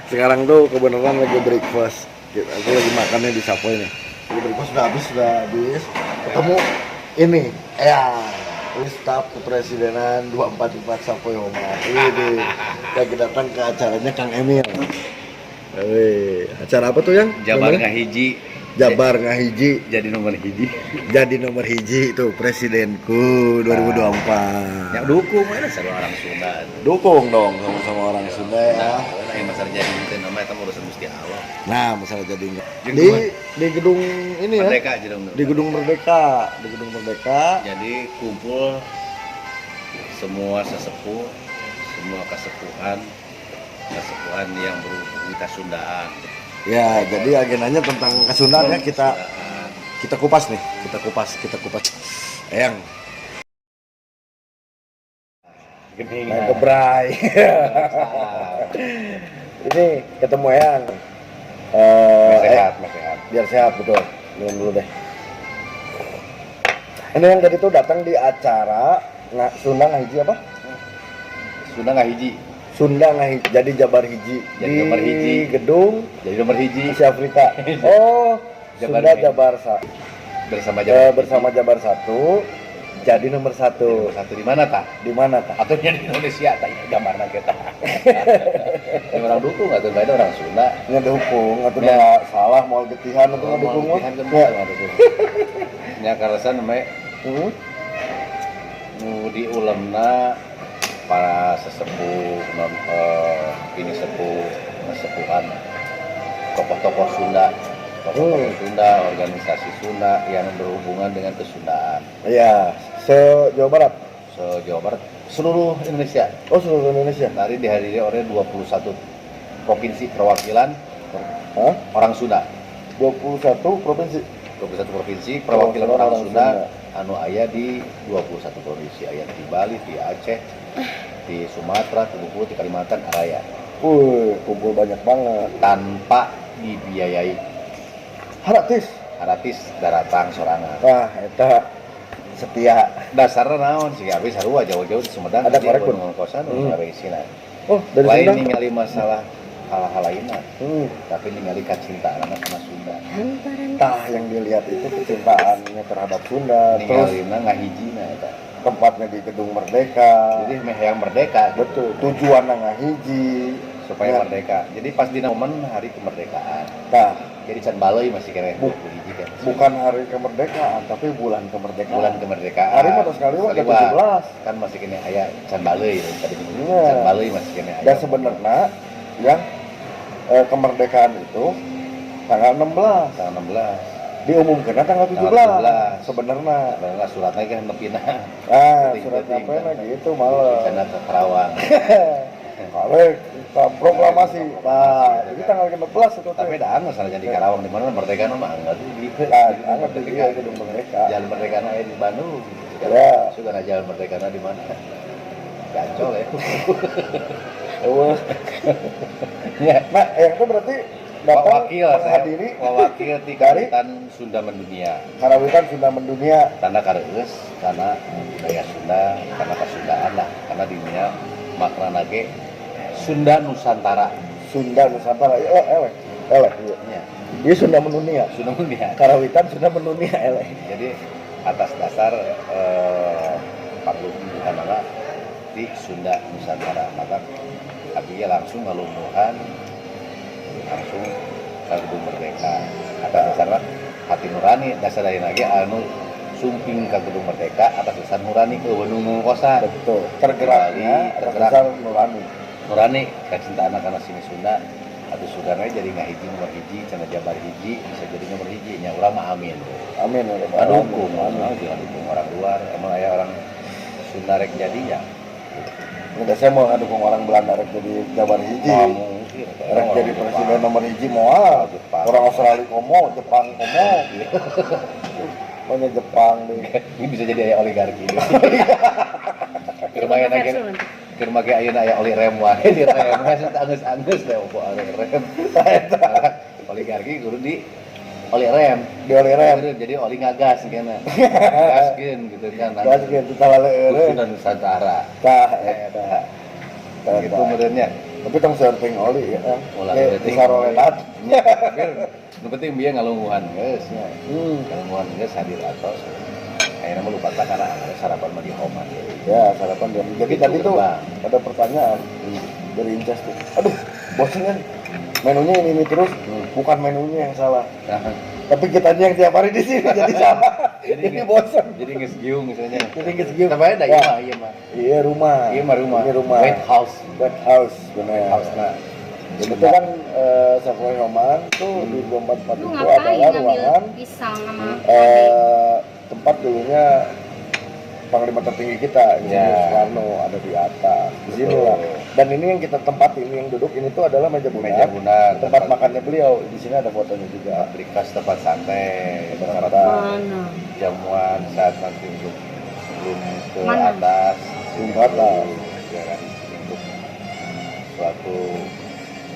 Sekarang tuh kebenaran lagi breakfast. Aku lagi makannya di Savoy nih. Lagi breakfast sudah habis, sudah habis. Ketemu ini, ya, ini staf kepresidenan 244 Savoy Homat. Ini lagi datang ke acaranya Kang Emil. Wih, acara apa tuh yang? Jabar Namanya? Ngahiji. Jabar Ngahiji. Jadi nomor hiji. Jadi nomor hiji itu presidenku 2024. Ya dukung mana seru orang Sunda. Dukung dong sama-sama orang Sunda ya. Nah, yang masalah jadi itu namanya itu urusan Gusti Allah. Nah, masalah jadi enggak. Jeung Di gedung ini ya. Merdeka gedung. Di gedung Merdeka, di gedung Merdeka. Jadi kumpul semua sesepuh, semua kesepuhan, kesepuhan yang berhubungan Kasundaan. Ya, jadi agendanya tentang Kesundaan ya, kita Kesundaan. Kita kupas nih, kita kupas, kita kupas. Eyang, Gede. Main gebrai. Ini ketemu Eyang. Eh, Sehat, mas sehat. Biar sehat, betul. Minum dulu deh. Ini yang tadi tuh datang di acara nggak Sunda Ngahiji apa? Sunda Ngahiji. Sunda Ngahiji, jadi Jabar hiji. Jadi di nomor hiji. Gedung Jadi nomor hiji. Asia Afrika. Oh, Jabar Sunda hiji. Jabar bersama Jabar bersama Jabar satu jadi nomor satu. Nomor satu di mana tah? Di mana tah? Atau di Indonesia tah gambarna kita. Ini orang dukung atau beda orang Sunda. Ngedukung atau Ya. udah salah mau getihan atau ngedukung mah. Getihan kan Ya. ngedukung. Ya kaleresan namanya nu diulemna para sesepuh non ini sepuh sesepuhan tokoh-tokoh Sunda, tokoh-tokoh Sunda, organisasi Sunda yang berhubungan dengan kesundaan. Iya, se Jawa Barat. Se Jawa Barat, seluruh Indonesia. Oh, seluruh Indonesia. Tadi dihadiri oleh 21 provinsi perwakilan Hah? Orang Sunda. 21 provinsi. 21 provinsi perwakilan orang orang Sunda, Sunda. Anu aya di 21 provinsi, aya di Bali, di Aceh, di Sumatera, di Bengkulu, di Kalimantan aya. Wih, kumpul banyak banget. Tanpa dibiayai. Gratis. Gratis, daratang sorangan. Wah, eta setia. Dasarnya naon sih, habis sarua jauh-jauh di Sumedang Ada di korek pun? Gunung Kosan isina. Oh, dari Lain Sumedang. ningali masalah hal-hal lainnya, tapi ningali kecintaan anak sama Sunda. Tah, yang dilihat itu kecintaannya terhadap Sunda, terus ningalina ngahijina eta. Tempatnya di Gedung Merdeka. Jadi meh yang merdeka gitu. Betul, tujuan ngahiji Supaya Ya. merdeka. Jadi pas di momen hari kemerdekaan. Tah, Jadi can baloi masih kira 20 hiji kan. Bukan hari kemerdekaan, tapi bulan kemerdekaan. Bulan kemerdekaan. Hari mah sekali mah Sekali 17. Kan masih kena aya can baloi tadi. Iya. Can baloi masih kena aya. Dan sebenarnya yang kemerdekaan itu tanggal 16. Tanggal 16. Diumumkan tanggal 17. Tanggal 17. Sebenarnya. Sebenarnya suratnya kan nepina. Ah, Penting, surat penting, apa kan. Gitu malah. Sana ke Karawang. Kalau kita proklamasi, nah, jadi tanggal 16 itu Tapi teh. dah anggar salah jadi Karawang di mana merdeka mah anggar di Nah, anggar di iya, Gedung Merdeka. Jalan Merdeka aya di Bandung. Ya. Sudah jalan Merdeka di mana? Gancol ya. Eueuh. Ya. Nah, yang itu berarti datang Wakil saya, menghadiri wakil di dari Karawitan Sunda Mendunia. Karawitan Sunda Mendunia. Karena kareus, karena budaya Sunda, karena kesundaan lah, karena di dunia makna ge Sunda Nusantara. Sunda Nusantara. Ya, eleh, eleh, iya. Ya, Iya, Sunda Mendunia. Sunda Mendunia. Karawitan Sunda Mendunia eleh. Jadi atas dasar parluhuanana di Sunda Nusantara, maka abdi langsung ngalumuhan langsung ke Gedung Merdeka atas dasar hati nurani. Dasar lain lagi anu sumping ke Gedung Merdeka atas dasar nurani ke nu kosan. Betul. Tergeraknya atas Tergerak. Dasar nurani. Nurani kecintaan karena sini Sunda atau Sundana jadi ngahiji nomor hiji cenah Jabar hiji bisa jadi nomor hiji nya urang mah amin. Amin ya rabbal Dukung. alamin. Amin, jangan dukung orang luar, emang aya orang Sunda rek jadi ya. Udah, saya mau ngedukung orang Belanda rek jadi Jabar hiji. Moal mungkin. Rek jadi presiden nomor hiji moal. Jepang. Orang Australia komo, Jepang komo. Pokoknya Jepang nih. Ini bisa jadi aya oligarki. Keur mah lagi keur make ayeuna aya oli rem wae di rem geus anggeus-anggeus teh opo oli rem. Oligarki kudu di oli rem. Di oli rem. Jadi oli ngagas kena. Gaskeun gitu kan. Gas gitu salah leureun. Sunda Nusantara. Tah, eta. Gitu modelnya. Tapi tong surfing oli ya. Ulah Kayak penting. disaroledat. Nya, tapi nu penting bieu ngalungguhan geus nya. Ngalungguhan geus hadir atos. Akhirnya mah lupa tak karena sarapan mah di Homan. Ya, sarapan dia. Jadi Itu tadi tuh gerbang. ada pertanyaan dari Incas tuh. Aduh, bosen kan? Menunya ini terus, bukan menunya yang salah. Nah, Tapi kitanya yang tiap hari di sini jadi salah. Jadi bosen. Jadi geus giung misalnya. Jadi geus giung. Tapi ada Ya. ieu mah, ieu mah. Iya, rumah. Ieu mah rumah. Ini rumah. White House. White House, benar. White House nah. Jadi itu kan Savoy Homan tuh di 244 Lu itu ngapain adalah ngambil ruangan pisang sama tempat dulunya panglima tertinggi kita, Insinyur Ya. Soekarno ada di atas. Di sini lah. Dan ini yang kita tempat ini yang duduk ini tuh adalah meja bundar. Meja bundar, tempat makannya beliau. Di sini ada fotonya juga. Breakfast tempat santai, Tempat tempat santai. Mana? jamuan saat nanti untuk sebelum ke Mana? atas, Sebelum ke atas. Ya kan, untuk suatu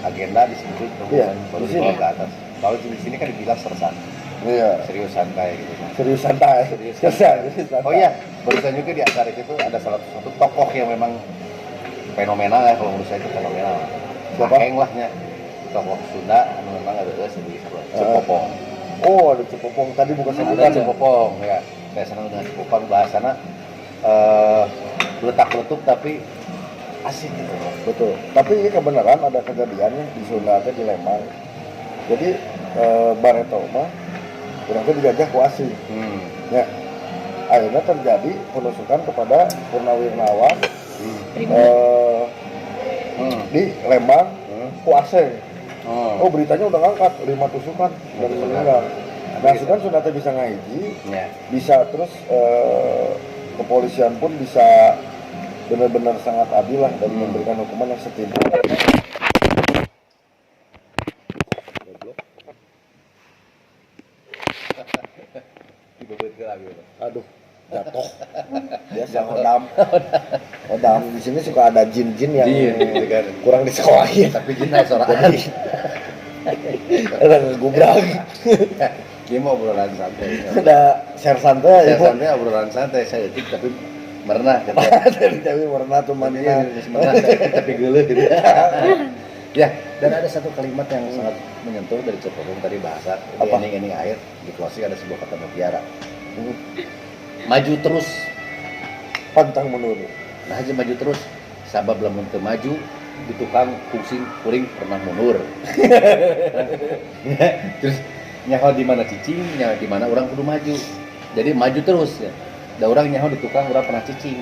agenda di sini tuh, Iya, baru di sini. dibawa ke atas. Kalau di sini kan dibilang sersan, Iya. serius santai gitu kan. Serius santai. Serius Serius, serius santai. Oh iya, barusan juga di acara itu ada salah satu tokoh yang memang fenomenal ya, kalau menurut saya itu fenomenal. Siapa? Akeng lah nya. Tokoh Sunda anu memang ada sendiri Cepopong. Oh, ada Cepopong tadi bukan Ada sebutan. Cepopong ya. Saya senang dengan Cepopong bahasana letak-letuk tapi asik gitu. Betul. Tapi ini kebenaran ada kejadiannya di Sunda teh di Lembang. Jadi bareto mah urang teh dijajah ku asing. Ya. Akhirnya terjadi penusukan kepada Purnawirawan di Lembang ku asing. Oh, beritanya udah ngangkat 5 tusukan dan Tusukan. meninggal. Nah, sudah Sunda teh bisa ngahiji, Ya. bisa terus kepolisian pun bisa benar-benar sangat adil lah dan memberikan hukuman yang setimpal. Goblok. Dibebet ke lagi. Aduh, jatuh. Biasa hodam. Hodam di sini suka ada jin-jin yang Jin, gitu kan. kurang disekolahin. Tapi jin naik sorangan. Jadi ada ngegubrak. Dia mau obrolan santai. Ada share santai Saya aja. santai obrolan santai saya detik tapi merenah gitu. Tapi warna tuh Iya, mana. merenah tapi geuleuh gitu. Ya, dan ada satu kalimat yang sangat menyentuh dari Cepopong tadi bahasa di Apa? ending-ending akhir di closing ada sebuah kata mutiara. Maju terus. Pantang mundur. Nah, aja maju terus. Sabab lamun teu maju di tukang pusing kuring pernah mundur. Terus nyaho di mana cicing, nyaho di mana orang kudu maju. Jadi maju terus ya. Da urang nyaho di tukang urang pernah cicing.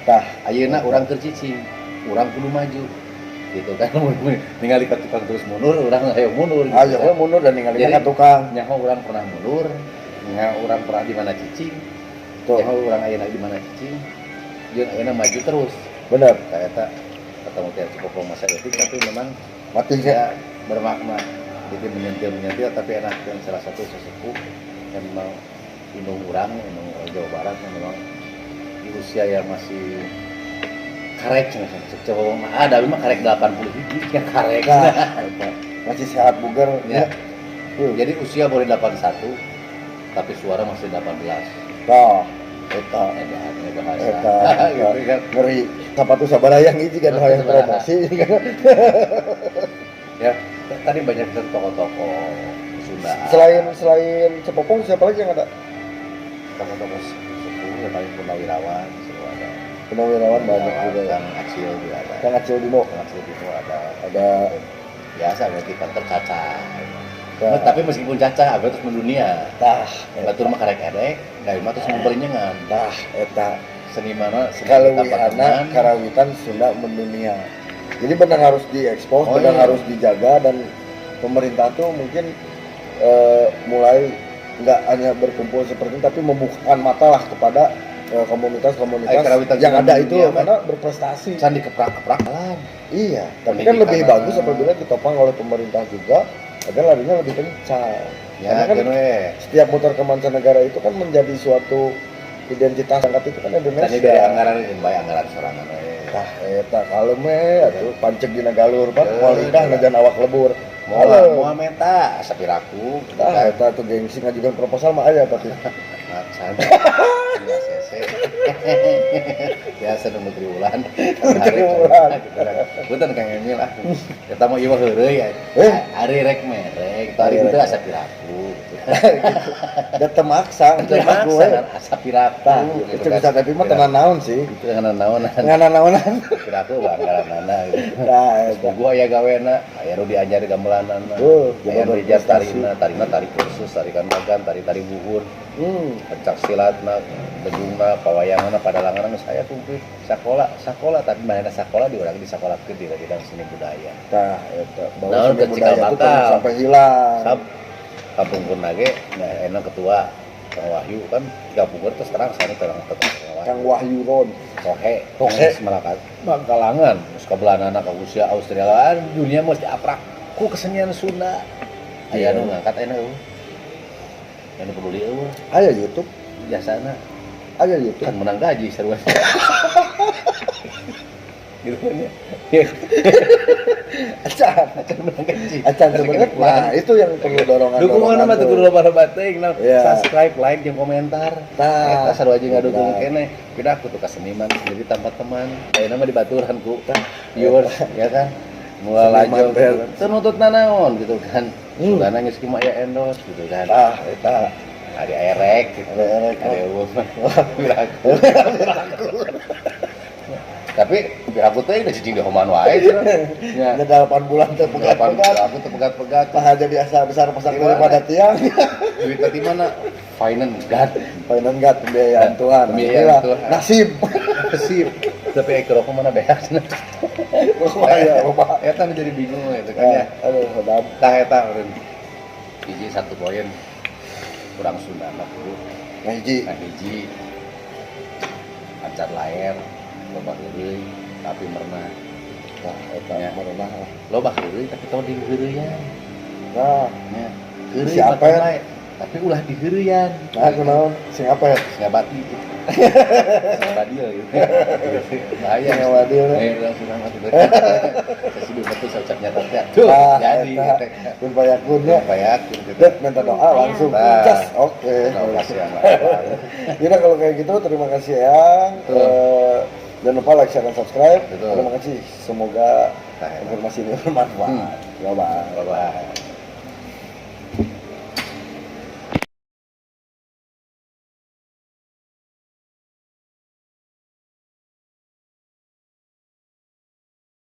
Tah, Ayeuna urang keur cicing, urang kudu maju. Gitu kan ningali ka tukang terus mundur, urang ayo mundur gitu ayo kan. we mundur dan ninggalin Jadi- ka tukang. Nyaho urang pernah mundur, nyaho urang pernah di mana cicing, Tuh, nyaho urang ayeuna di mana cicing, jeung ayeuna maju terus. bener. Kayak eta ketemu tiap Cepopong masa detik tapi memang Mati sih. ya bermakna. Jadi menyentil-menyentil tapi enak dan salah satu sesepuh yang memang indung urang, indung Jawa Barat yang memang di usia yang masih karek cenah cek Cepopong mah ada mah karek 80 hiji ya karek. Nah, eta. Masih sehat bugar. Ya. Tuh. Jadi usia boleh 81 tapi suara masih 18. Tah, eta. Ada bahasa. Eta, Gitu kan. Ngeri. Sepatu sabarayang hiji kan hayang promosi kan. Ya, tadi banyak tokoh-tokoh Sunda. Selain selain Cepopong siapa lagi yang ada? Tokoh-tokoh sepuh ya paling Purnawirawan seru ada. Purnawirawan banyak juga ya. Kang Acil juga ada. Kang Acil Dino Kang Acil Dino ada. ada. Biasa berarti kantor Caca. Nah, Nah, tapi meskipun Caca, abah terus mendunia. Tah, Batur mah karek erek, dari mah terus memberinyengan. tah, eta. Seni mana? Seni Kaleuwihana karawitan Sunda mendunia. Jadi benar harus diekspos, Oh, benar iya. harus dijaga dan pemerintah tuh mungkin mulai nggak hanya berkumpul seperti ini, tapi membukakan mata lah kepada komunitas-komunitas Karawitan yang Sunda ada itu mendunia, karena berprestasi. Candi keprak-keprak. Iya, tapi kan Pendidikan. lebih bagus apabila ditopang oleh pemerintah juga agar larinya lebih kencang. Ya, Karena kan kan we. setiap muter ke mancanegara itu kan menjadi suatu identitas angkat itu kan Indonesia. Tadi dari anggaran ini bae anggaran sorangan we. Tah eta kalem we atuh panceg dina galur pan Eh, moal indah iya. najan awak lebur. Moal Kalem. moal meta sapiraku. Tah eta tuh gengsi ngajukan proposal mah aya tapi. Macan. Di ACC. Biasa nunggu triwulan. Triwulan. Punten Kang Emil ah. Eta mah ieu mah heureuy ya. Eh. Ari rek merek, ari Ari teu rek. asa piraku. Da teu maksa, Teu maksa kan asa piraku. Tah, itu bisa tapi mah tenan naon sih. Itu nganan naonan. Nganan naonan. Piraku banggaranana gitu. Tah, eta. Gua aya gawena, aya nu dianjar gamelanana. Oh, Aya nu jadi diajar berprestasi. tarina, tarina tari kursus, tarikan bagan, tari tari buhun, pencak silatna, bedungna, pawayanganna, padalanganna geus aya kumpul. Sakola, sakola tapi manehna sakola di urang disakolakeun di bidang seni budaya. Tah, eta. Bahwa Naon seni ke cikal budaya itu bakal. tong sampai hilang. Sab kapungkur ge nya enak ketua Kang Wahyu kan kapungkur terus terang sana terang terang Kang Wahyu. Kang Wahyu Ron. Tohe, Tohe. Melakat Bangkalangan, terus ka Belandana ka Rusia, Australia, dunia mesti aprak ku kesenian Sunda. Aya nu ngangkat aya eueuh. Anu peduli eueuh Aya YouTube, jasana aya YouTube. kan menang gaji seruan. Gitu kan ya. Acan. Acan menang gaji. Acan sebenarnya. Nah, itu yang perlu dorongan. Dukungan mah teu kudu loba-loba teuing nah. Iya. Subscribe, like, jeung komentar. Tah. Eta sarua jeung ngadukung Benar. keneh. Pindah aku tuh ka seniman sendiri tanpa teman. Ayeuna mah dibaturan ku viewers ya kan. Mulai Seniman lajong teh. teu nuntut nanaon gitu kan. Hmm. Sugana geus kumaha aya endorse gitu kan. Tah, eta. Ari erek gitu. Ari erek. Ari eueuh mah. Piraku. Tapi piraku teh udah cicing di homan wae cenah. Ya. Ada 8 bulan teh pegat-pegat. Aku teh pegat-pegat. Tah jadi asa besar pasak Gimana? daripada tiang. Duit tadi mana? Finance God. Finance God, pembiayaan Tuhan. Pembiayaan Inilah, Tuhan. Nasib. Nasib. Tapi rokok mana beak cenah. Rokok aya, rokok. Eta nu jadi bingung gitu kan ya. Aduh, sedap. Tah eta eureun. Hiji satu poin kurang Sunda mah kudu. Nah, hiji. Nah hiji acar laer loba heureuy tapi merenah. Nah, eta Ya. merenah lah. Loba heureuy tapi tong diheureuyan. Nah, Nya. Heureuy Si mah Apet. bae, tapi ulah diheureuyan. nah kunaon sing apet. Singa bati gitu. Singa badil gitu. Bahaya. Singa badil. Eh, langsung sama gitu. Saya sih betul saya ucap nyata teh. Tuh, Nah, jadi eta. gitu. Kun payakun ya. Payakin gitu. Det minta doa langsung. Nah. Cas. Oke. Nah, kasihan lah. Yaudah kalau kayak gitu terima kasih Eyang. Betul. Jangan lupa like, share, dan subscribe. Betul. Terima kasih. Semoga Nah, informasi ini bermanfaat. Bye bye. Bye-bye.